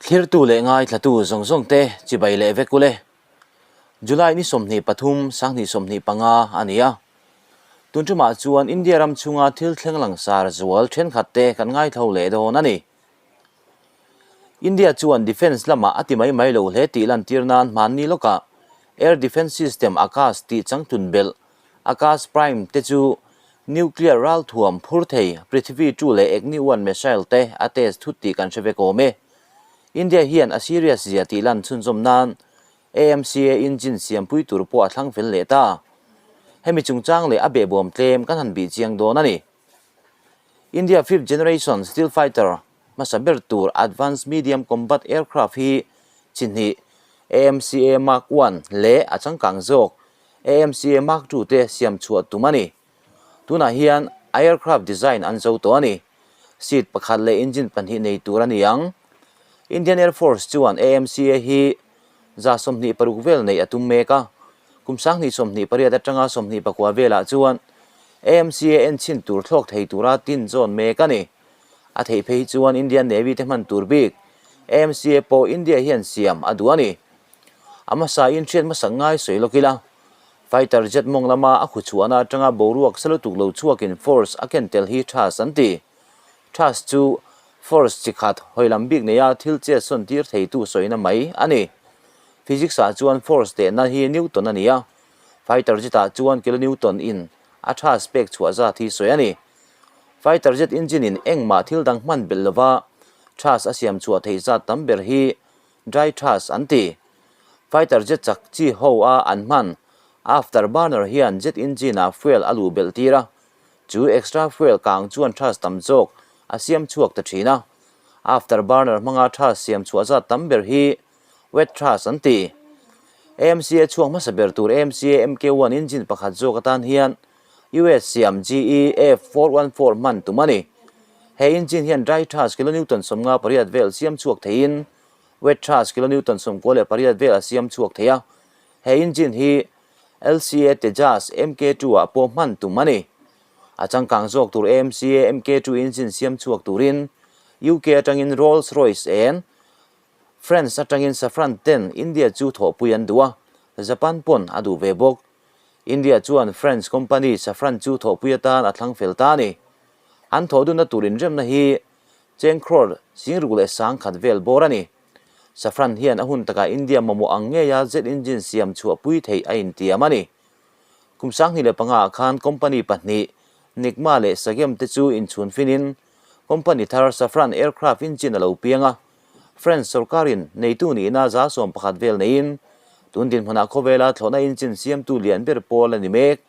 Thlirtu leh ngaithlatu zawng zawng te chibai leh vek ule. July ni 23, 2025 a ni a. Tun tumah chuan India ram chhunga thil thleng langsar zual thenkhat te kan ngaithlo leh dawn a ni. India chuan defence lamah a ti mai mai lo hle tih lantir nan hmanni lawkah Air Defence System Akash tih changtlun belh Akash Prime te chu nuclear ralthuam phur thei Prithvi 2 leh Agni 1 missile te a test thut tih kan hre vek awm e. India hian a serious zia tih lan chhunzawm nan AMCA engine siampui tur pawh a thlang fel leh ta. Hemi chungchang leh a behbawm tlem kan han bih chiang dawn a ni. India fifth generation stealth fighter hmasa ber tur Advanced Medium Combat Aircraft hi chi hnih AMCA Mark I leh a changkang zawk AMCA Mark II te siam chhuah tum a ni. Tunah hian aircraft design an zo tawh a ni. Seat pakhat leh engine pahnih nei tur a ni ang. Indian Air Force chuan AMCA hi 26 vel neih a tum mek a. Kum 2028 atanga 29 velah chuan AMCA enchhin tur thlawk thei tura tin zawn mek a ni. A theih phei hi chuan Indian Navy te hman tur bik AMCA pawh India hian siam a duh a ni. A hmasa in hriat hmasak ngai sawi lawk ila, fighter jet mawng lama a khu chhuahna atanga boruak sa lutuk lo chhuakin force a ken tel hi thrust an ti. Thrust chu force chi khat hawi lam bik neia thil chet sawn tir theitu sawina mai a ni. Physics ah chuan force tehna hi Newton a ni a, fighter jet ah chuan kilonewton in a thrust pek chhuah zat hi sawi a ni. Fighter jet engine in engmah thil dang hman belh lova thrust a siam chhuah theih zat tam ber hi dry thrust an ti. Fighter jet chak chi ho a an hman afterburner hian jet engine ah fuel a luh belh tir a, chu extra fuel kang chuan thrust tam zawk a siam chhuak ta thin a. Afterburner hmanga thrust siam chhuah zat tam ber hi wet thrust an ti. AMCA chhuak hmasa ber tur AMCA MK1 engine pakhat zawk atan hian US siam GE F414 hman tum a ni. He engine hian dry thrust kilonewton 58 vel siam chhuak theiin wet thrust kilonewton 98 vel a siam chhuak thei a. He engine hi LCA Tejas MK2 ah pawh hman tum a ni. A changkang zawk tur AMCA MK2 engine siam chhuak turin UK atangin Rolls-Royce en France atangin Safran ten India chu thawhpui an duh a, Japan pawn a duh ve bawk. India chuan French company Safran chu thawhpui atan a thlang fel ta a ni. An thawh dunna tur inremna hi cheng crore 60,001 vel bawr a ni. Safran hian a hun takah India mamawh ang ngeia jet engine siam chhuahpui theih a intiam a ni. Kum 2005 ah khan company pahnih Nigma leh Sagem te chu inchhun finin company thar Safran Aircraft Engine a lo piang a. French sorkarin neitu nihna 11% vel neiin tun dinhmunah khawvela thlawhna engine siamtu lian ber pawl a ni mek.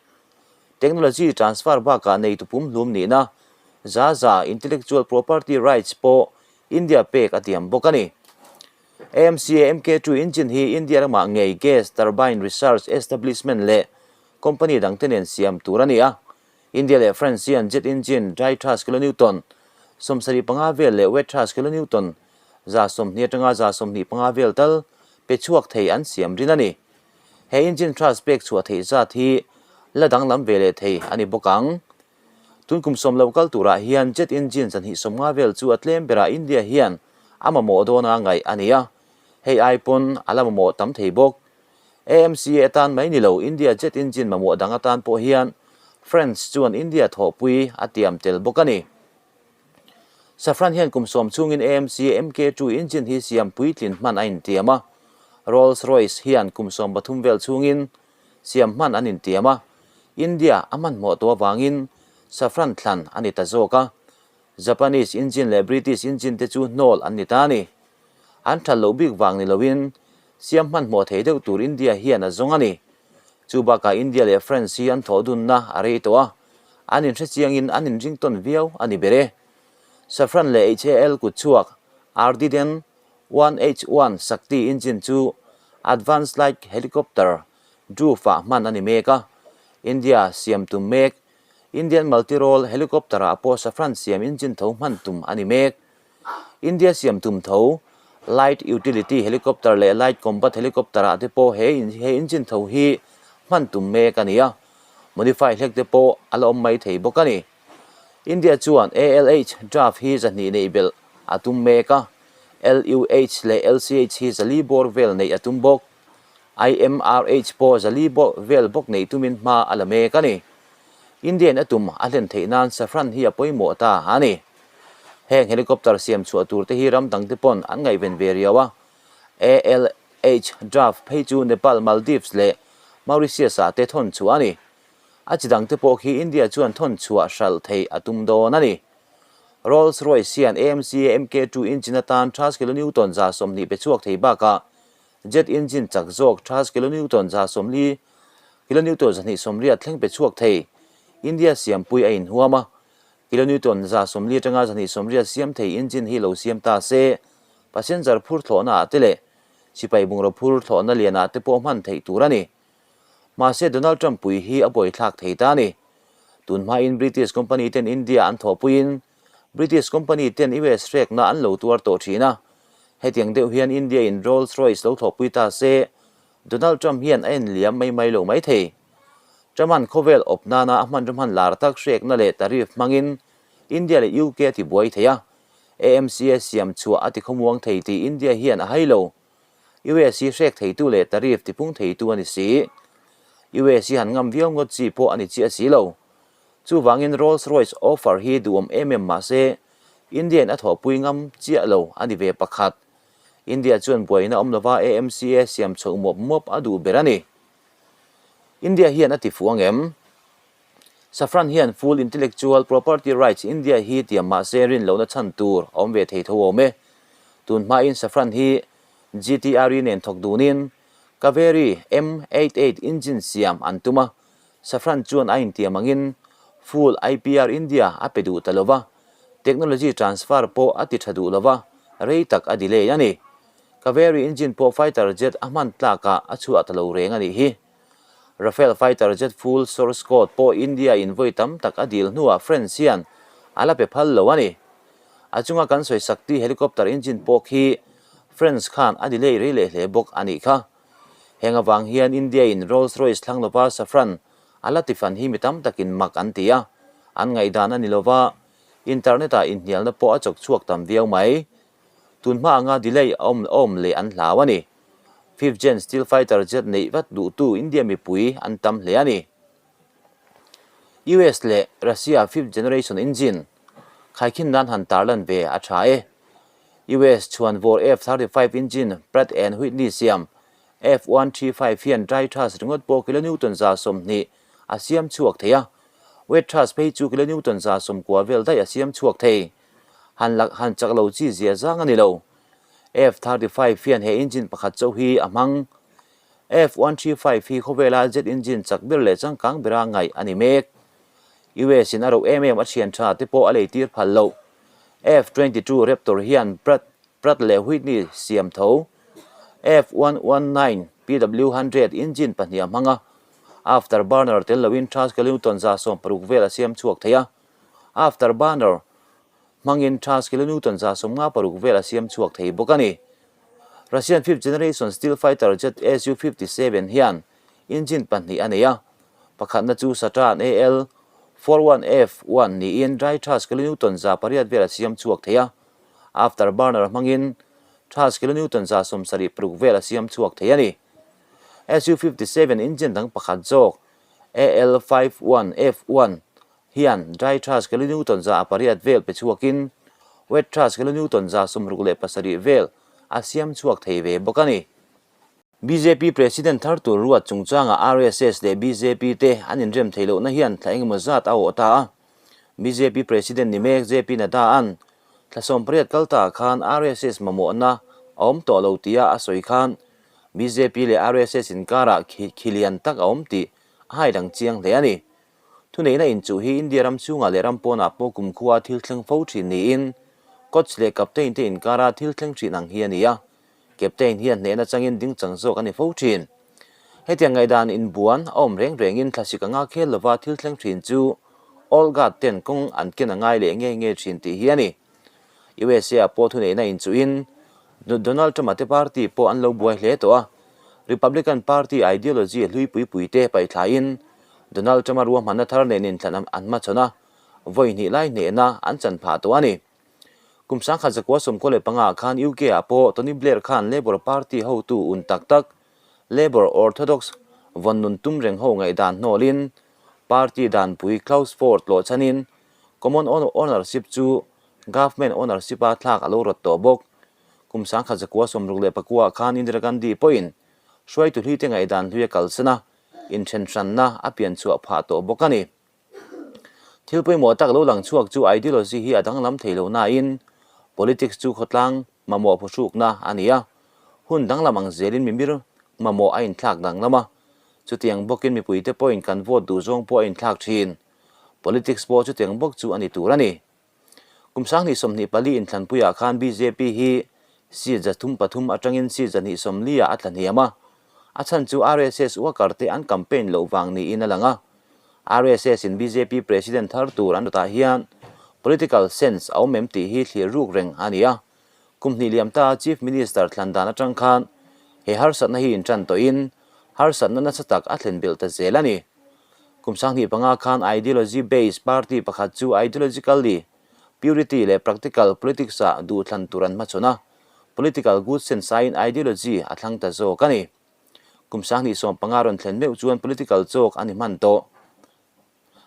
Technology transfer bakah neitu pumhlum nihna 100% intellectual property rights pawh India pek a tiam bawk a ni. AMCA MK2 engine hi India ramah ngei Gas Turbine Research Establishment leh company dangte nen siam tur a ni a. India leh France hian jet engine dry thrust kilonewton 75 vel leh wet thrust kilonewton 120 atanga 125 vel tal pe chhuak thei an siam rin a ni. He engine thrust pek chhuah theih zat hi la danglam ve leh thei a ni bawk ang. Tun kum sawm lo kal turah hian jet engine 250 vel chu a tlem berah India hian a mamawh dawna ngaih a ni a, hei ai pawn a la mamawh tam thei bawk. AMCA atan mai ni lo India jet engine mamawh dang atan pawh hian France chuan India thawhpui a tiam tel bawk a ni. Safran hian kum sawm chhungin AMCA MK2 engine hi siam puitlin hman a intiam a, Rolls-Royce hian kum 13 vel chhungin siam hman an intiam a, India a hmanhmawh tawh avangin Safran thlan a ni ta zawk a, Japanese engine leh British engine te chu hnawl an ni ta a ni. An that loh bik vang ni loin siam hmanhmawh thei deuh tur India hian a zawng a ni. Chu bakah India leh France hi an thawh dunna a rei tawh a, an inhre chiangin an inring tawn viau a ni ber e. Safran leh HAL kutchhuak Ardiden 1H1 Shakti engine chu Advanced Light Helicopter Dhruv-ah hman a ni mek a, India siam tum mek Indian Multi-Role Helicopter-ah pawh Safran siam engine tho hman tum a ni mek. India siam tum tho Light Utility Helicopter leh Light Combat Helicopter ah te pawh he he engine tho hi hman tum mek a ni a, modify hlek te pawh a la awm mai thei bawk a ni. India chuan ALH draft hi 200 neih belh a tum mek a, LUH leh LCH hi 400 bawr vel neih a tum bawk. IMRH pawh 400 vel bawk neih tumin hma a la mek a ni. India-in a tum a hlen theih nan Safran hi a pawimawh ta a ni. Heng helicopter siam chhuah tur te hi ram dangte pawn an ngaihven ve riau a. ALH draft phei chu Nepal, Maldives leh Mauritius-ah te thawn chhuah a ni. A chi dangte pawh khi India chuan thawn chhuah hralh theih a tum dawn a ni. Rolls Royce hian AMC MK2 engine atan tha kilonewton 120 pe chhuak thei bakah jet engine chak zawk tha kilonewton 140 kilonewton 280 thleng pe chhuak thei India siampui a inhuam a. Kilonewton 140 atanga 280 siam thei engine hi lo siam ta se, passenger phur thlawhna ah te leh sipai bungraw phur thlawhna lian ah te pawh hman theih tur a ni. Mahse Donald Trump pui hi a buaithlak thei ta a ni. Tun hmain British company ten India an thawhpuiin British company ten US hrekna an lo tuar tawh thin a. Hetiang deuh hian India in Rolls Royce lo thawhpui ta se Donald Trump hian a en liam mai mai lo mai thei. Trump-a'n khawvel awp nana a hmanraw hman lar tak hrekna leh tariff hmangin India leh UK a tibuai thei a, AMCA siam chhuah a tikhawmuang thei tih India hian a hai lo. US hi hrek theitu leh tariff tipung theitu a ni si. US hi han ngam viau ngawt chi pawh a ni chiah si lo. Chuvangin Rolls Royce offer hi duhawm em em mah se, India-in a thawhpui ngam chiah lo a ni ve pakhat. India chuan buaina awm lova AMCA siam chhoh muap muap a duh ber a ni. India hian a ti fuh ang em? Safran hian full intellectual property rights India hi tiam mah se rin lohna chhan tur a awm ve thei tho awm e. Tun hmain Safran hi GTRE nen thawk dunin Kaveri M88 engine siam an tum a, Safran chuan a intiam angin full IPR India a pe duh ta lo va, technology transfer pawh a ti tha duh lo va, rei tak a delay a ni. Kaveri engine pawh fighter jet a hman tlakah a chhuah ta lo reng a nih hi. Rafale fighter jet full source code pawh India in vawi tam tak a dil hnuah France hian a la pe phal lo a ni. A chunga kan sawi Sakti helicopter engine pawh khi France khan a delay rei leh hle bawk a nih kha. Heng avang hian India in Rolls Royce thlang lova Safran a la tifan hi mi tam takin mak an ti a, an ngaihdan a ni lova, internet ah inhnialna pawh a chawk chhuak tam viau mai. Tun hma anga delay a awm awm leh an hlau a ni. Fifth gen steel fighter jet neih vat duhtu India mipui an tam hle a ni. US leh Russia fifth generation engine khaikhin nan han tarlan ve a tha e. US chhuan vawr F-35 engine Pratt and Whitney siam F-135 hian dry thrust ringawt pawh kilonewton 120 a siam chhuak thei a, wet thrust phei chu kilonewton 90 vel daih a siam chhuak thei. Han lak han chak lo chi zia zang a ni lo. F-35 hian he engine pakhat chauh hi a hmang. F-135 hi khawvela jet engine chak ber leh changkang bera ngaih a ni mek. US in a roh em em a thian tha te pawh a lei tir phal loh. F-22 Raptor hian Pratt Pratt leh Whitney siam tho. F-119 PW-100 engine pahnih a hmang a, afterburner tel loin tha kilonewton 16 vel a siam chhuak thei a. Afterburner hmangin tha kilonewton 56 vel a siam chhuak thei bawk a ni. Russian fifth generation steel fighter jet Su-57 hian engine pahnih a nei a, pakhatna chu Saturn AL 41F1 niin dry tha kilonewton 800 vel a siam chhuak thei a, afterburner hmangin tha kilonewton 76 vel a siam chhuak thei a ni. Su-57 engine dang pakhat zawk AL 51F1 hian dry thrust kilonewton 800 vel pe chhuakin wet thrust kilonewton 67 vel a siam chhuak thei ve bawk a ni. Bjp President thar tur ruat chungchanga RSS leh bjp te an inrem theih lohna hian thla engemaw zat a awh ta a. Bjp President ni mek JP Nadda-a'n thla 18 kal ta khan RSS mamawhna a awm tawh lo tia a sawi khan bjp leh RSS inkarah khilian tak a awm tih a haidang chiang hle a ni. Thuneihna inchuh hi India ram chhungah leh ram pawnah pawh kumkhua thil thleng fo thin niin coach leh captain te inkara thil thleng thin ang hi a ni a, captain hian hnehna changin ding chang zawk a ni fo thin. Hetiang ngaihdan inbuan a awm reng rengin thlasik anga khel lova thil thleng thin chu Old Guard ten kawng an ken a ngai leh nge nge thin tih hi a ni. USA ah pawh thuneihna inchuhin Donald Trump-a te party pawh an lo buai hle tawh a, Republican Party ideology hlui pui pui te paihthlaiin Donald Trump-a ruahmanna thar nen inthlan an hmachhawn a, vawi hnih lai hnehna an chan phah tawh a ni. Kum 1995 ah khan UK ah pawh Tony Blair khan Labour Party hotu un tak tak, Labour Orthodox vawn nun tum reng ho ngaihdan hnawlin Party danpui Klaus Ford tlawh chhanin Common Ownership chu Government Ownership a thlak a lo rawt tawh bawk. Kum 1964 ah khan Indira Gandhi pawhin hruaitu hlui te ngaihdan hlui a kalsan a, inthen hranna a pian chhuah phah tawh bawk a ni. Thil pawimawh tak lo lang chhuak chu ideology hi a danglam thei lo nain politics chu khawtlang mamawh phuhrukna a ni a, hun danglam ang zelin mimir mamawh a inthlak danglam a, chutiang bawkin mipuite pawhin kan vote duh zawng pawh a inthlak thin. Politics pawh chutiang bawk chu a ni tur a ni. Kum 2024 inthlanpuiah khan bjp hi seat 303 atangin seat 240 ah a tla hniam a, a chhan chu RSS worker te an campaign loh vang niin a lang a. RSS in bjp president thar tur an rawtah hian political sense a awm em tih hi thlir ruk reng a ni a. Kum hnih liam ta Chief Minister thlan dan atang khan he harsatna hi intan tawhin harsatna nasa tak a thlen belh ta zel a ni. Kum 2005 khan ideology based party pakhat chu ideologically purity leh practical politics ah duhthlan tur an hmachhawn a, political good sense aiin ideology a thlang ta zawk a ni. Kum 2015 rawn thlen meuh chuan political chawk a ni hman tawh.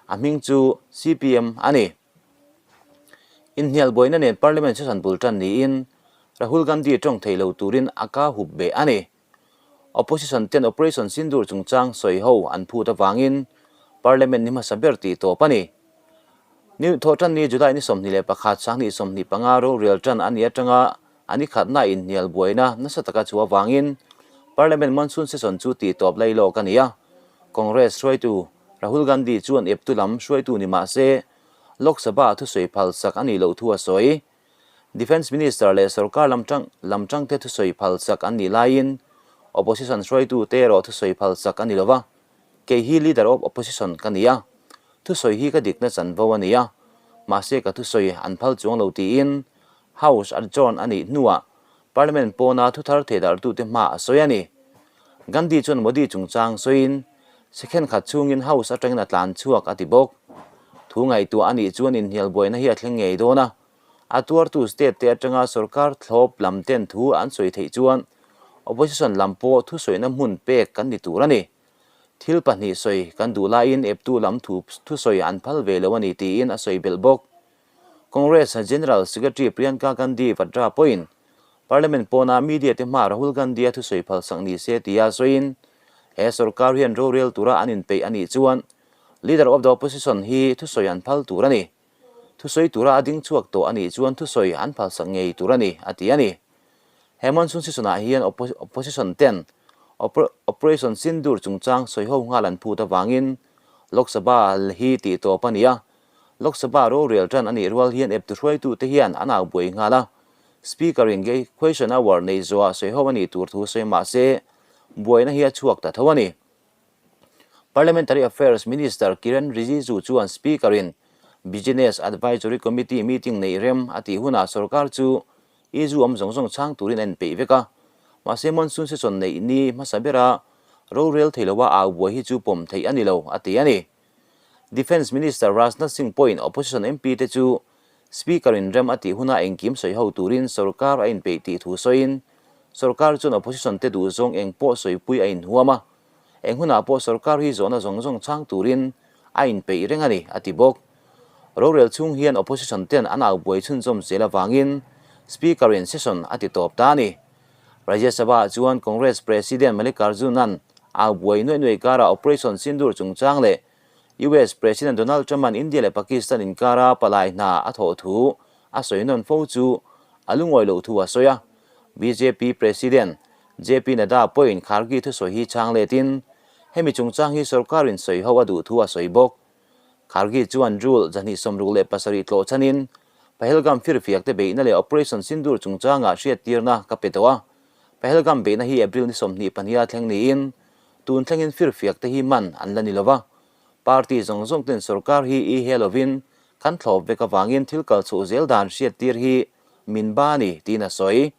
A hming chu CPM a ni. Inhnial buaina nen Parliament session bul tan niin Rahul Gandhi tawng thei lo turin a ka hup beh a ni. Opposition ten Operation Sindoor chungchang sawi ho an phut avangin Parliament ni hmasa ber tih tawp a ni. Ni thawhtan ni July ni 21 2025 rorel tan a nih atanga a ni khatna inhnial buaina nasa taka chu avangin Parliament Monsoon Session chu tih tawp lai lawk a ni a. Congress hruaitu Rahul Gandhi chuan eptu lam hruaitu ni mah se Lok Sabha thusawi phalsak a nih loh thu a sawi. Defence Minister leh sorkar lam tang lam tangte thusawi phalsak an nih laiin Opposition hruaitute erawh thusawi phalsak a ni lo va, kei hi Leader of Opposition ka ni a, thusawi hi ka dikna chanvo a ni a, mahse ka thusawi an phal chuang lo tiin House adjourn a nih hnuah Parliament pawna thuthar theidarhtute hma a sawi a ni. Gandhi chuan Modi chungchang sawiin second khat chhungin House atangin a tlan chhuak a ti bawk. Thu ngaihtuah a nih chuan inhnial buaina hi a thleng ngei dawn a, a tuartu state te atanga sorkar thlawp lam ten thu an sawi theih chuan opposition lam pawh thusawina hmun pek kan ni tur a ni. Thil pahnih sawi kan duh laiin eptu lam thu thusawi an phal ve lo a ni tiin a sawi belh bawk. Congress General Secretary Priyanka Gandhi Vadra pawhin Parliament pawna media te hmaa Rahul Gandhi a thusawi phalsak ni se tia sawiin he sorkar hian rorel tura an inpeih a nih chuan Leader of the Opposition hi thusawi an phal tur a ni. Thusawi tura a ding chhuak tawh a nih chuan thusawi an phalsak ngei tur a ni, a ti a ni. He monsoon season ah hian Opposition ten Operation Sindoor chungchang sawiho nghal an phut avangin Lok Sabha hi tih tawp a ni a. Lok Sabha rorel tan a nih rual hian eptu hruaitute hian an au buai nghal a. Speaker in Question Hour nei zawhah sawiho a nih tur thu sawi mah se buaina hi a chhuak ta tho a ni. Parliamentary Affairs Minister Kiren Rijiju chuan Speaker-in Business Advisory Committee meeting neih rem a tih hunah sorkar chu issue awm zawng zawng chhang turin a inpeih vek a. Mahse monsoon session neih ni hmasa bera rorel thei loa au buai hi chu pawm theih a ni lo, a ti a ni. Defence Minister Rajnath Singh pawhin opposition MP te chu Speaker-in rem a tih hunah engkim sawi ho turin sorkar a inpeih tih thu sawiin sorkar chuan opposition te duh zawng eng pawh sawipui a inhuam a. Eng hunah pawh sorkar hi zawhna zawng zawng chhang turin a inpeih reng a ni, a ti bawk. Rorel chhung hian opposition ten an au buai chhunzawm zel avangin Speaker-in session a ti tawp ta a ni. Rajya Sabha-ah chuan Congress President Mallikarjun-a'n au buai nuaih nuaih karah Operation Sindoor chungchang leh US President Donald Trump-a'n India leh Pakistan inkara palai hna a thawh thu a sawi nawn fo chu a lungawi loh thu a sawi a. Bjp President JP Nadda pawhin Kharge thusawi hi chhang letin hemi chungchang hi sorkarin sawi ho a duh thu a sawi bawk. Kharge chuan Rule 267 tlawh chhanin Pahelgam firfiak te beihna leh Operation Sindoor chungchangah hriattirna ka pe tawh a. Pahelgam beihna hi April ni 22 a thleng niin tun thlengin firfiak te hi man an la ni lova. Party zawng zawng ten sorkar hi i he lovin kan thlawp vek avangin thil kal chhuh zel dan hriattir hi min ba a ni tiin a sawi.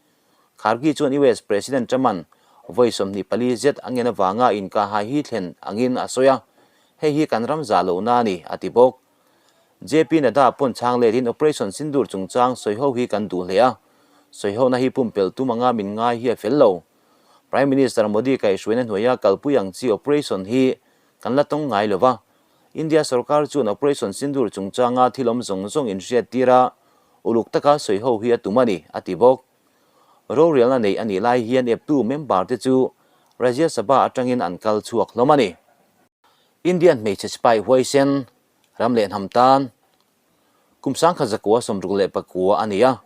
Kharge chuan US President Trump-a'n vawi 24 zet a ngen avanga inkahhai hi thlen angin a sawi a, hei hi kan ram zah lohna a ni, a ti bawk. JP Nadda pawn chhang letin Operation Sindoor chungchang sawiho hi kan duh hle a, sawihona hi pumpelh tum anga min ngai hi a fel lo. Prime Minister Modi kaihhruaina hnuaia kalpui ang chi operation hi kan la tawng ngai lo va, India sorkar chuan Operation Sindoor chungchanga thil awm zawng zawng inhriat tir a, uluk taka sawiho hi a tum a ni, a ti bawk. Rorelna neih a nih lai hian eptu member te chu Rajya Sabha atangin an kal chhuak hlawm a ni. Indian hmeichhe sipai huaisen ram leh hnam tan kum 1964 a ni a,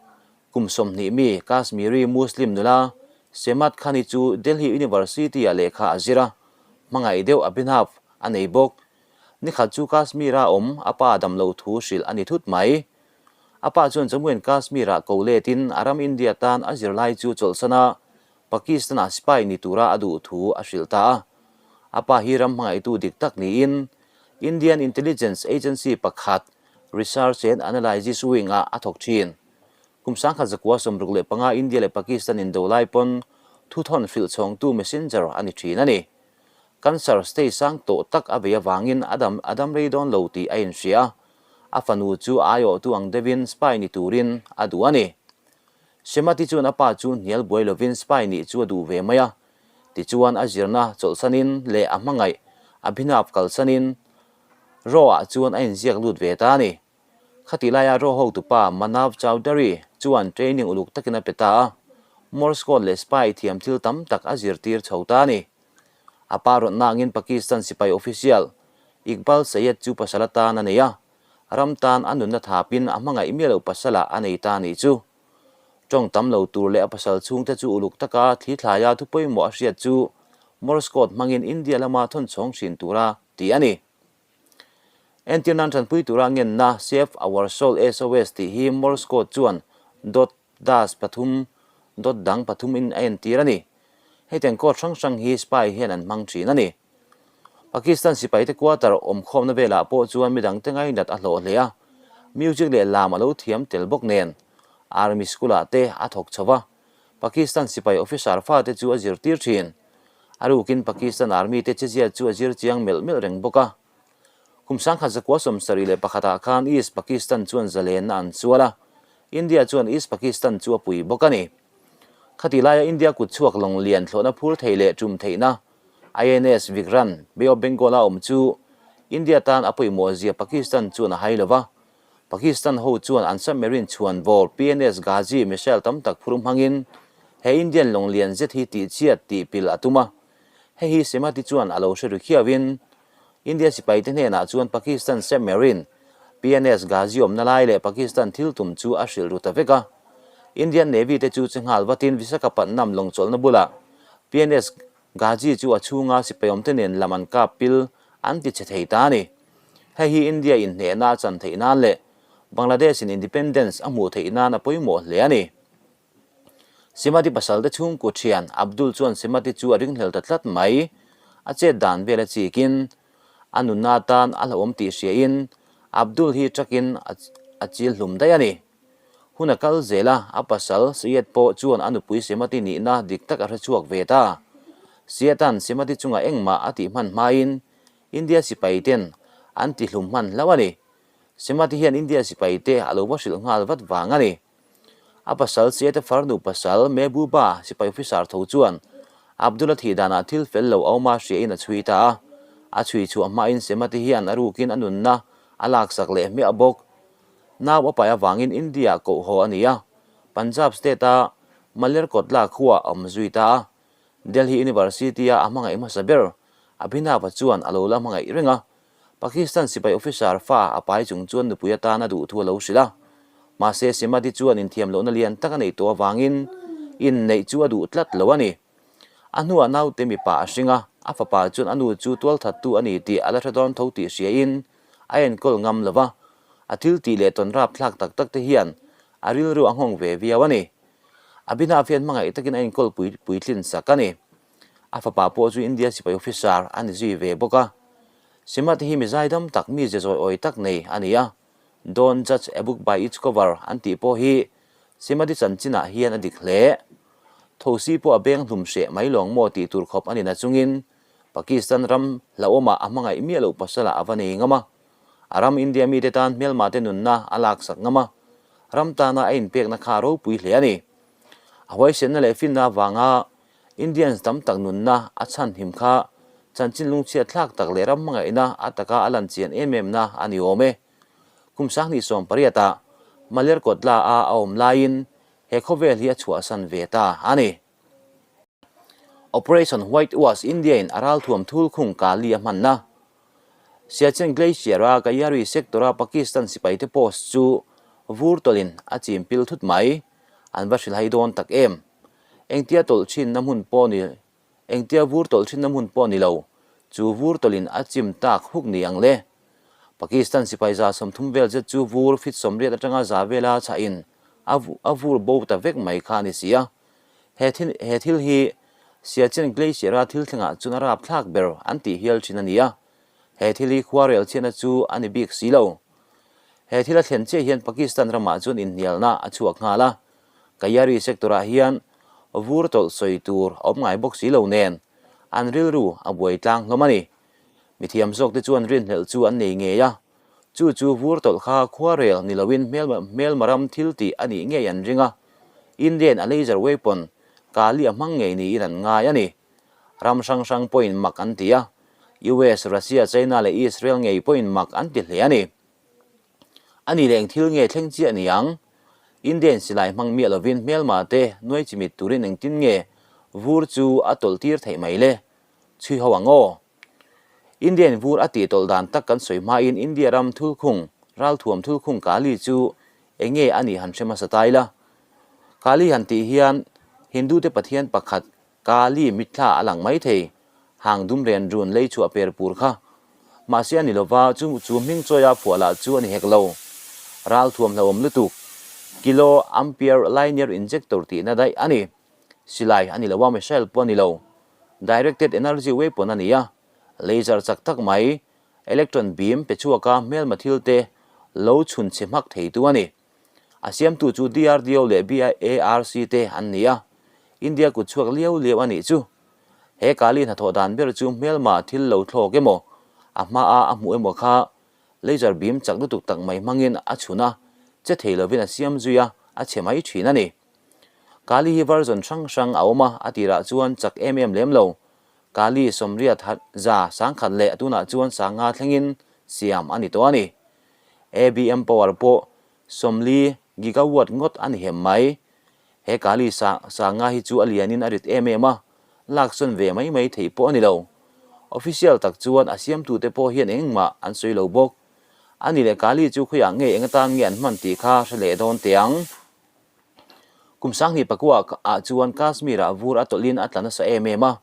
kum 20 mi Kashmiri Muslim nula Semat Khani chu Delhi University-ah lehkha a zir a, hmangaih deuh Abhinav a nei bawk. Nikhat chu Kashmir-a awm a pa damlo thu hrilh a ni thut mai. A pa chuan Jammu and Kashmir-ah ko letin a ram India tan a zirlai chu chawlhsan a, Pakistan-ah spy ni tura a duh thu a hrilh ta a. A pa hi ram hmangaihtu dik tak niin Indian Intelligence Agency pakhat Research and Analysis Wing-ah a thawk thin. Kum 1965 India leh Pakistan indo lai pawn thuthawn hrilh chhawngtu messenger a ni thin a ni. Cancer stage sang tawh tak a vei avangin a dam a dam rei dawn lo tih a inhria a, a fanu chu a aiawhtu ang deuhin spy ni turin a duh a ni. Semati chuan a pa chu hnial buai lovin spy nih chu a duh ve mai a, tichuan a zirna chawlhsanin leh a hmangaih Abhinav kalsanin Raw-ah chuan a inziak lut ve ta a ni. Khatih laia Raw hotupa Manav Chaudhary chuan training uluk takin a pe ta a, Morse code leh spy thiam thil tam tak a zirtir chho ta a ni. A pa rawnna angin Pakistan sipai official Iqbal Syed chu pasal atan a nei a, ram tan a nunna thapin a hmangaih miah loh pasalah a nei ta a nih chu. Tawng tam lo tur leh a pasal chhungte chu uluk taka thli thlaia thu pawimawh a hriat chu Morse code hmangin India lama thawn chhawng thin tura tih a ni. Entir nan tanpui tura ngenna Save Our Soul SOS tih hi Morse code chuan dot dash pathum dot dang pathum in a entir a ni. Hetiang code hrang hrang hi spy hian an hmang thin a ni. Pakistan sipaite quarter awmkhawmna velah pawh chuan midangte ngainat a hlawh hle a, music leh lam a lo thiam tel bawk nen Army school-ah te a thawk chho va, Pakistan sipai officer fate chu a zirtir thin. A rukin Pakistan Army te chezia chu a zir chiang melh melh reng bawk a. Kum 1971 ah khan East Pakistan chuan zalenna an chual a, India chuan East Pakistan chu a pui bawk a ni. Khati laia India kut chhuak lawng lian thlawhna phur thei leh tum theihna INS Vikrant, Bay of Bengal-a awm chu India tan a pawimawh zia Pakistan chuan a hai lo va. Pakistan ho chuan an submarine chhuan bawr PNS Ghazi missile tam tak phur hmangin he Indian lawng lian zet hi tihchhiat tih pil a tum a. Hei hi Semati chuan a lo hre ru khiauin India sipaite hnenah chuan Pakistan submarine PNS Ghazi awmna lai leh Pakistan thil tum chu a hrilh ru ta vek a. Indian Navy te chu che nghal vatin Visakhapatnam lawng chawlhna bulah PNS Ghazi chu a chhunga sipai awmte nen lam an kap pil an ti chhe thei ta a ni. Hei hi India inhnehna a chan theih nan leh Bangladesh in independence a hmuh theih nan a pawimawh hle a ni. Simati pasalte chhungkaw thian Abdul chuan Simati chu a ringhlel ta tlat mai. A chet dan vel a chikin a nunna atan a hlauhawm tih hriain Abdul hi truck-in a chil hlum daih a ni. Hun a kal zel a, a pasal Syed pawh chuan a nupui Simati nihna dik tak a hre chhuak ve ta. Syed-a'n Simati chungah engmah a tih hman hmain India sipai ten an ti hlum hman hlauh a ni. Simati hian India sipai te a lo va hrilh nghal vat vang a ni. A pasal Syed-a farnu pasal Mehbooba sipai officer tho chuan Abdul-a thih danah thil fel lo a awm a hriain a chhui ta a. A chhui chhuah hmain Simati hian a rukin a nunna a laksak leh hmiah bawk. Nau a pai avangin India-ah koh haw a ni a, Punjab state-a Malerkotla khuaah a awm zui ta a. Delhi University-a a hmangaih hmasa ber Abhinav-a chuan a lo la hmangaih reng a, Pakistan sipai officer fa a pai chung chuan nupui atan a duh thu a lo hrilh a. Mahse, Simadi chuan inthiam lohna lian tak a neih tawh avangin inneih chu a duh tlat lo a ni. A hnuah naute mipa a hring a, a fapa chuan a nu chu tualthattu a ni tih a la hre dawn tho tih hriain a enkawl ngam lo va, a thil tih leh tawn rapthlak tak tak te hian a rilru a nghawng ve viau a ni. Abhinav hian hmangaih takin a enkawl pui puitlin sak a ni. A fapa pawh chu India sipai officer a ni zui ve bawk a. Simati hi mi zaidam tak, mi ze zawi awi tak nei a ni a. Don't judge a book by its cover an tih pawh hi Simati chanchinah hian a dik hle. Thosi pawh a beng hlum hreh mai lawng maw tih tur khawp a ni nachungin Pakistan ram hlauhawmah a hmangaih miah loh pasalah a va nei ngam a. A ram India mite tan hmelmate nunna a laksak ngam a, ram tana a inpekna kha a ropui hle a ni. A huaisenna leh finna avanga Indians tam tak nunna a chhanhim kha chanchin lungchhiat thlak tak leh ram hmangaihna a taka a lan chian em em na a ni awm e. Kum 2018 ah Malerkotla a a awm laiin he khawvel hi a chhuahsan ve ta a ni. Operation White Wash India in a ralthuam thulkhung Kali a hmanna. Siachen Glacier a Gayari sector a Pakistan sipaite post chu vur tawlhin a chim pil thut mai. An va hrilhai dawn tak em? Engtia tawlh thinna hmun pawh ni Engtia vur tawlh thinna hmun pawh ni lo, chu vur tawlhin a chim tak huk ni ang le. Pakistan sipai 130 vel zet chu vur fit 80 atanga za vela chhahin a a vur bo ta vek mai kha a ni si a. He thil he thil hi Siachen Glacier-a thil thlengah chuan a rapthlak ber an tih hial thin a ni a. He thil hi khuarel chhiatna chu a ni bik si lo. He thil a thlen chiah hian Pakistan ramah chuan inhnialna a chhuak nghal a. Kayari sector-ah hian vur tawlh sawi tur a awm ngai bawk si lo nen an rilru a buai tlang hlawm a ni. Mithiam zawkte chuan rinhlelh chu an nei ngei a, chu chu vur tawlh kha khuarel ni loin hmelma ram thil tih a nih ngei an ring a, Indian a laser weapon Kali a hmang ngei niin an ngai a ni. Ram hrang hrang pawhin mak an ti a, US, Russia, China leh Israel ngei pawhin mak an ti hle a ni. A ni leh eng thil nge thleng chiah ni ang? Indian silai hmang miah lovin hmelma te nuai chimit turin engtin nge vur chu a tawlh tir theih mai le? Chhui ho ang aw. Indian vur a tih tawlh dan tak kan sawi hmain India ram thulkhung, ralthuam thulkhung Kali chu enge a nih han hre hmasa ta ila. Kali han tih hian Hindu te pathian pakhat Kali mitthla a lang mai thei, hang dum ren run lei chhuah per pur kha. Mahse a ni lova, chu chu hming chawia phuah lah chu a ni hek lo. Ral thuam hlauhawm lutuk, kilo ampere linear injector tihna daih a ni. Silai a ni lo a, missile pawh a ni lo. Directed energy weapon a ni a, laser chak tak mai, electron beam pe chhuaka hmelma thil te lo chhun chhe hmak theitu a ni. A siamtu chu DRDO leh BARC te an ni a, India kut chhuak liau liau a nih chu. He Kali hnathawh dan ber chu hmelma thil lo thlawk emaw, a hmaa a hmuh emaw kha laser beam chak lutuk tak mai hmangin a chhun a, che thei lovin a siam zui a, a chhe mai thin a ni. Kali hi version hrang hrang a awm a, a tirah chuan chak em em lem lo. Kali 80 100 leh tunah chuan 500 thlengin siam a ni tawh a ni. ABM power pawh 40 gigawatt ngawt a ni hem mai. He Kali sa sanga hi chu a lianin a rit em em a, laksawn ve mai mai theih pawh a ni lo. Official tak chuan a siamtute pawh hian engmah an sawi lo bawk. A ni leh Kali chu khawiah nge eng atan nge an hman tih kha hre leh dawn teh ang. Kum 2009 ah chuan Kashmir ah vur a tawlhin a tla nasa em em a,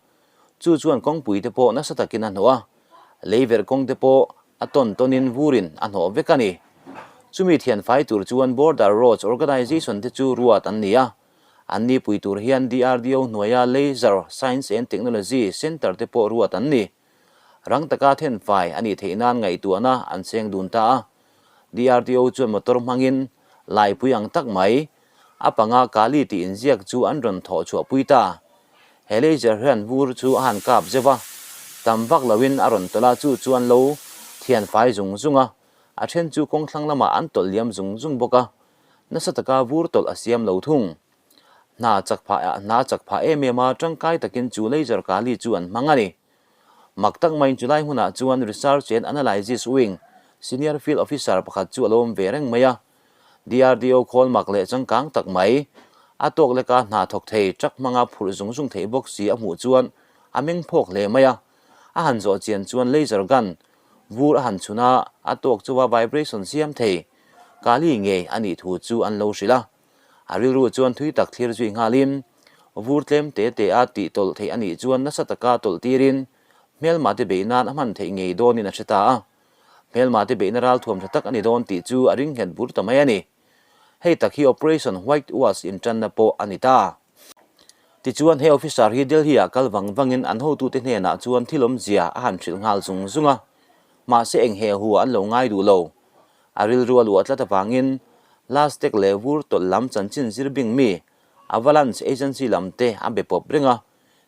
chu chuan kawngpui te pawh nasa takin a hnawh a, leiverh kawng te pawh a tawn tawnin vurin a hnawh vek a ni. Chumi thianfai tur chuan Border Roads Organisation te chu ruat an ni a, an ni pui tur hian DRDO hnuaia Laser Science and Technology Centre te pawh ruat an ni. Rang taka thenfai a nih theih nan ngaihtuahna an cheng dun ta a. DRDO chuan motor hmangin laipui ang tak mai a panga Kali tih inziak chu an rawn thawh chhuahpui ta. He laser hian vur chu a han kap zeuh a, tam vak loin a rawn tawlh a, chu chuan lo thian fai zung zung a, a then chu kawng thlang lamah an tawlh liam zung zung bawk a, nasa taka vur tawlh a siam lo thung. Hna chak phah hna chak phah em em a, tangkai takin chu laser Kali chu an hmang a ni. Mak tak maiin chulai hunah chuan Research and Analysis Wing Senior Field Officer pakhat chu a lo awm ve reng mai a, DRDO khawl mak leh changkang tak mai, a tawk leka hna thawk thei truck hmanga phurh zung zung theih bawk si a hmuh chuan a meng phawk hle mai a. A han zawh chian chuan laser gun vur a han chhun a, a tawk chauha vibration siam thei Kali ngei a nih thu chu an lo hrilh a. A rilru chuan thui tak thlir zui nghalin vur tlem te te a tih tawlh theih a nih chuan nasa taka tawlh tirin hmelma te beih nan a hman theih ngei dawnin a hre ta a. Hmelma te beihna ralthuam tha tak a ni dawn tih chu a ring nghet bur ta mai a ni. Hei tak hi Operation White Wash intanna pawh a ni ta. Tichuan he officer hi Delhi-ah kal vang vangin an hotute hnenah chuan thil awmzia a han hrilh nghal zung zung a, mahse eng he hu an lo ngai duh lo. A rilru a luah tlat avangin Lastek leh vur tawlh lam chanchin zir bing mi Avalanche Agency lam te a be pawp reng a,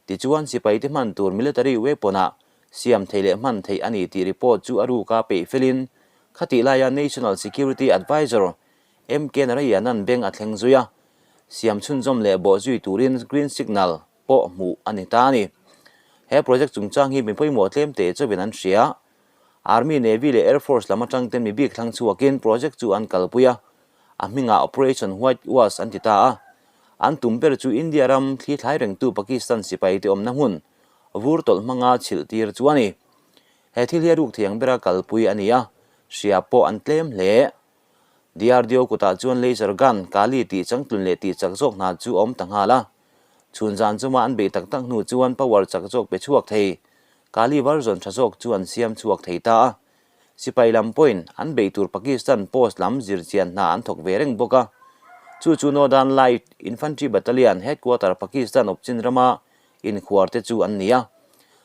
tichuan sipaite hman tur military weapon-ah Siam theih leh hman theih a ni tih report chu a ruka peih felin Khatih laia National Security Adviser MK Narayanan beng a thleng zui a, siam chhunzawm leh bawhzui turin green signal pawh hmuh a ni ta a ni. He project chungchang hi mi pawimawh tlem te chauhin an hria. Army, Navy leh Air Force lam atang ten mi bik thlang chhuakin project chu an kalpui a, a hmingah Operation White Wash an ti ta a. An tum ber chu India ram thli thlai rengtu Pakistan sipai te awmna hmun vur tawlh hmanga chhilh tir chu a ni. He thil hi a ruk thiang bera kalpui a ni a, hria pawh an tlem hle. DRDO kutah chuan laser gun, Kali tih changtlun leh tih chak zawk hna chu a awm ta nghal a. Chhun zan chuma an beih tak tak hnu chuan power chak zawk pe chhuak thei, Kali version tha zawk chu an siam chhuak thei ta a. Sipai lam pawhin an beih tur Pakistan post lam zirchian hna an thawk ve reng bawk a. Chu chu Northern Light Infantry Battalion headquarter Pakistan awpchin rama inkhuar te chu an ni a.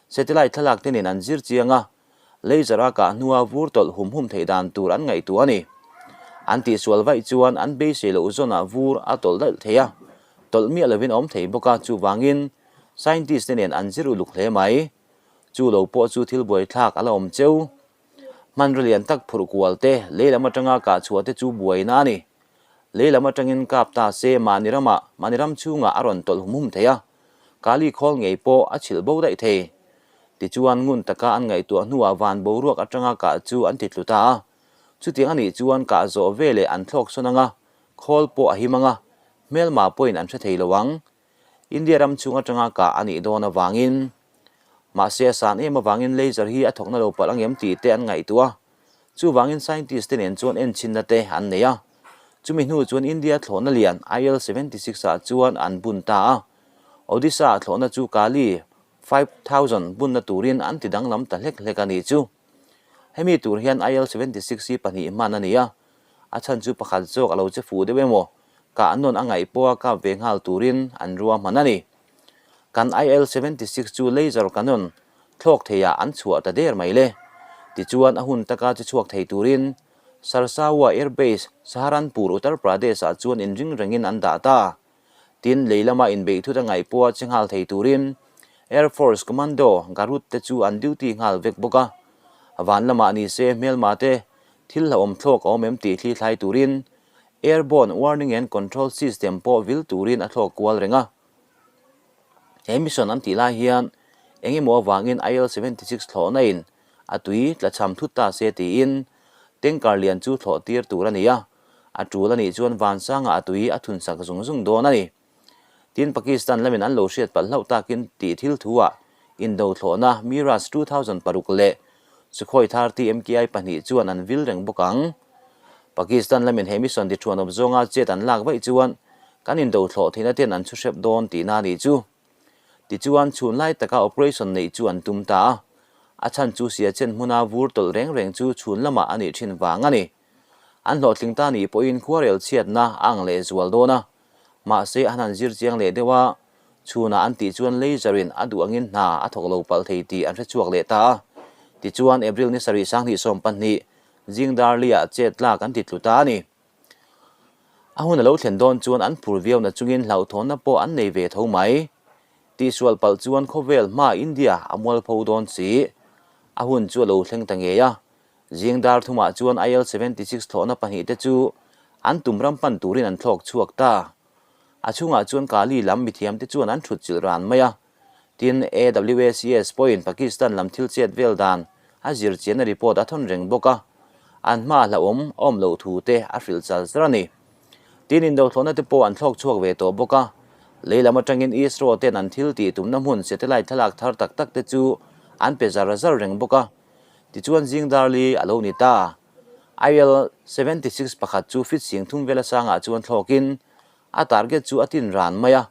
Satellite thlalak te nen an zir chiang a. Laser a kah hnua vur tawlh hum hum theih dan tur an ngaihtuah a ni. An tihsual vaih chuan an beisei loh zawnah vur a tawlh daih thei a, tawlh miah lovin a awm thei bawk a, chuvangin scientist te nen an zir uluk hle mai. Chu lo pawh chu thil buaithlak a la awm cheu. Hmanraw lian tak phurh kual te, lei lam atanga kah chhuah te chu buaina a ni. Lei lam atangin kap ta se mahni ramah, mahni ram chhungah a rawn tawlh hum hum thei a, Kali khawl ngei pawh a chhilh bo daih thei. Tichuan ngun taka an ngaihtuah hnuah van boruak atanga kah chu an ti tlu ta a. Chutiang a nih chuan kah zawh veleh an thlawk sawn anga, khawl pawh a him anga, hmelma pawhin an hre thei lo ang. India ram chhung atanga kah a nih dawn avangin. Mahse a san em avangin laser hi a thawkna lo palh angem tih te an ngaihtuah a. Chuvangin scientist te nen chuan enchinna te an nei a. Chumi hnu chuan India thlawhna lian IL 76 ah chuan an bun ta a. Odisha ah thlawhna chu Kali 5000 bunna turin an ti danglam ta hlek hlek a nih chu. Hemi tur hian IL 76 hi pahnih hman a ni a. A chhan chu pakhat zawk a lo che fuh deuh emaw, kah nawn a ngaih pawha kap ve nghal turin an ruahman a ni. Kan IL 76 chu laser cannon thlawk theiah an chhuah ta der mai le. Tichuan a hun taka che chhuak thei turin Sarsawa Air Base, Saharanpur, Uttar Pradesh-ah chuan inring rengin an dah ta. Tin, lei lama inbeih thut a ngaih pawha che nghal thei turin Air Force Commando Garud te chu an duty nghal vek bawk a. Van lamah ni se hmelma te thil hlauhawm thlawk a awm em tih thli thlai turin Airborne Warning and Control System pawh vil turin a thlawk kual reng a. He mission an tih lai hian eng emaw avangin IL 76 thlawhna in a tui tlachham thut ta se tiin tanker lian chu thlawh tir tur a ni a, a tul a nih chuan vansangah a tui a thun sak zung zung dawn a ni. Tin, Pakistan lamin an lo hriat palh hlauh takin tih thil thuah indo thlawhna Mirage 2006 leh Sukhoi 30 MKI pahnih chuan an vil reng bawk ang. Pakistan lamin he mission ti thuanawp zawnga chet an lak vaih chuan kan indo thlawh theihna ten an chhu hrep dawn tihna a nih chu. Tichuan, chhun lai taka operation neih chu an tum ta a, a chhan chu Siachen hmuna vur tawlh reng reng chu chhun lamah a nih thin vang a ni. An hlawhtling ta nih pawhin khuarel chhiatna a ang leh zual dawn a, mahse an han zir chiang leh deuh a, chhunah an tih chuan laser in a duh angin hna a thawk lo palh thei tih an hre chhuak leh ta a. Tichuan, April ni sarih sanghnih 12 zing darliah chet tlak an ti tlu ta a ni. A hun a lo thlen dawn chuan an phur viau na chungin hlauhthawnna pawh an nei ve tho mai. Tihsual palh chuan khawvel hma India a mualpho dawn si. A hun chu a lo thleng ta ngei a. Zing dar thumah chuan IL 76 thlawhna pahnih te chu an tum ram pan turin an thlawk chhuak ta. A chhungah chuan Kali lam mithiam te chuan an thut chilh ran mai a. Tin, AWACS pawhin Pakistan lam thil chet vel dan a zir chianna report a thawn reng bawk a, an hma hlauhawm a awm loh thu te a hrilh chal char a ni. Tin, indothlawhna te pawh an thlawk chhuak ve tawh bawk a, lei lam atangin ISRO ten an thil tih tumna hmun satellite thlalak thar tak tak te chu an pe zar zar reng bawk a. Tichuan zing darli a lo ni ta. IL 76 pakhat chu fit sing thum vela sangah chuan thlawkin a target chu a tin ran mai a,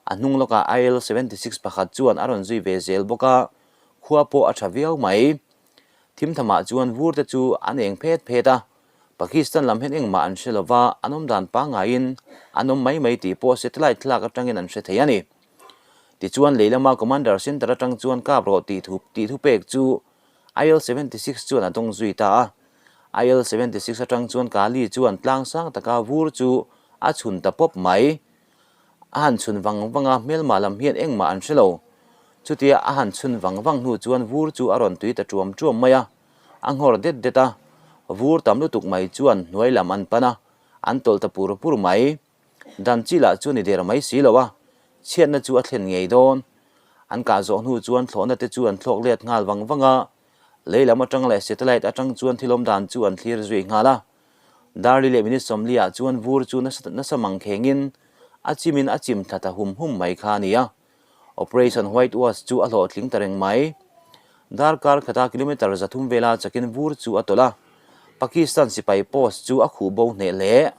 A hnung lawkah IL 76 pakhat chuan a rawn zui ve zel bawk a, khua pawh a tha viau mai. Thimthamah chuan vur te chu an eng phet phet a, Pakistan lam hian engmah an hre lova, an awm dan pangaiin an awm mai mai tih pawh satellite thlalak atangin an hre thei a ni. Tichuan lei lama Commander Center atang chuan kap rawh tih thu tih thupek chu IL 76 chuan a dawng zui ta a. IL 76 atang chuan Kali chuan tlang sang taka vur chu a chhun ta pawp mai. A han chhun vang vang a, hmelmah lam hian engmah an hre lo. Chutia a han chhun vang vang hnu chuan vur chu a rawn tui ta ṭuam ṭuam mai a, a nghawr det det a. Vur tam lutuk mai chuan hnuai lam an pan a, an tawlh ta pur pur mai. Dan chi lah chu ni der mai si lo a, chhiatna chu a thlen ngei dawn. An kah zawh hnu chuan thlawhna te chu an thlawk let nghal vang vang a, lei lam atang leh satellite atang chuan thil awm dan chu an thlir zui nghal a. Darli leh minute 40 ah chuan vur chu nasa nasa mang khengin a chimin a chim thla ta hum hum mai kha a ni a. Operation White Wash chu a hlawhtling ta reng mai. Darkar khata kilometre 300 vela chakin vur chu a tawlh a, Pakistan sipai post chu a khuh bo hneh hle.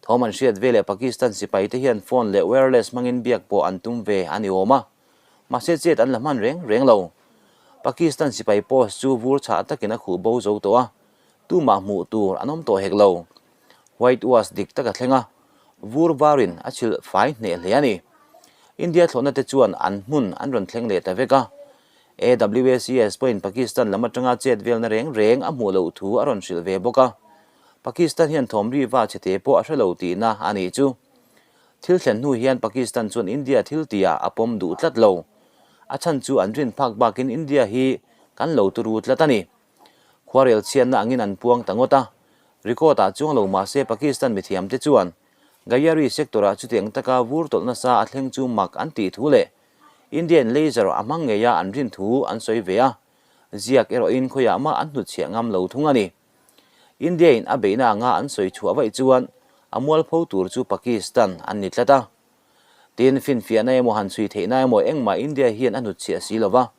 Thawm an hriat veleh Pakistan sipai te hian phone leh wireless hmangin biak pawh an tum ve a ni awm a, mahse chet an la hman reng reng lo. Pakistan sipai post chu vur chhah takin a khuh bo zo tawh a, tumah hmuh tur an awm tawh hek lo. White Wash dik tak a thleng a, vur varin a chhilh fai hneh hle a ni. India thlawhna te chuan an hmun an rawn thleng leh ta vek a, AWACS pawhin Pakistan lam atanga chet velna reng reng a hmuh loh thu a rawn hrilh ve bawk a. Pakistan hian thawmri va chhete pawh a hre lo tihna a nih chu. Thil thlen hnu hian Pakistan chuan India thil tihah a pawm duh tlat lo. A chhan chu an rin phak bakin India hi kan lo turu tlat a ni. Khuarel chhiatna angin an puang ta ngawt a. Record ah chuang lo mahse Pakistan mithiamte chuan Gayari sector-ah chutiang taka vur tawlh nasa a thleng chu mak an tih thu leh Indian laser a hmang ngeia an rin thu an sawi ve a. Ziak erawhin khawiah mah an hnutchhiah ngam lo thung a ni. India-in a beihna anga an sawi chhuah vaih chuan a mualpho tur chu Pakistan an ni tlat a. Tin, finfiahna emaw han chhui theihna emaw engmah India hian a hnutchhiah si lo va,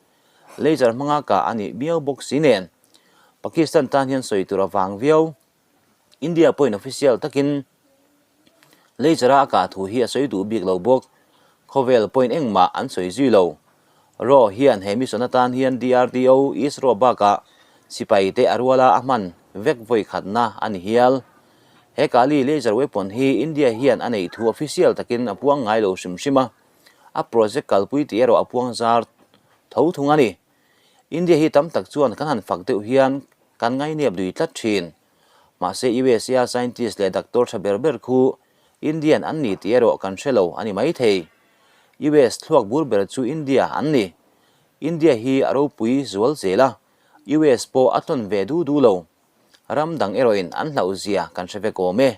laser hmanga kah a nih miau bawk si nen Pakistan tan hian sawi tur a vang viau. India pawhin official takin laser-a a kah thu hi a sawi duh bik lo bawk. Khawvel pawhin engmah an sawi zui lo. Raw hian he mission atan hian DRDO, ISRO bakah sipai te a ruala a hman vek vawi khatna a ni hial. He Kali laser weapon hi India hian a neih thu official takin a puang ngai lo hrim hrim a, a project kalpui tih erawh a puang zar tho thung a ni. India hi tam tak chuan kan han fak deuh hian kan ngainep lui tlat thin. Mahse USA scientist leh doctor tha ber ber khu Indian an ni tih erawh kan hre lo a ni maithei. US thluak bur ber chu India an ni. India hi a ropui zual zel a, US pawh a tlawn ve du du lo. Ram dang erawhin an hlauh zia kan hre vek awm e.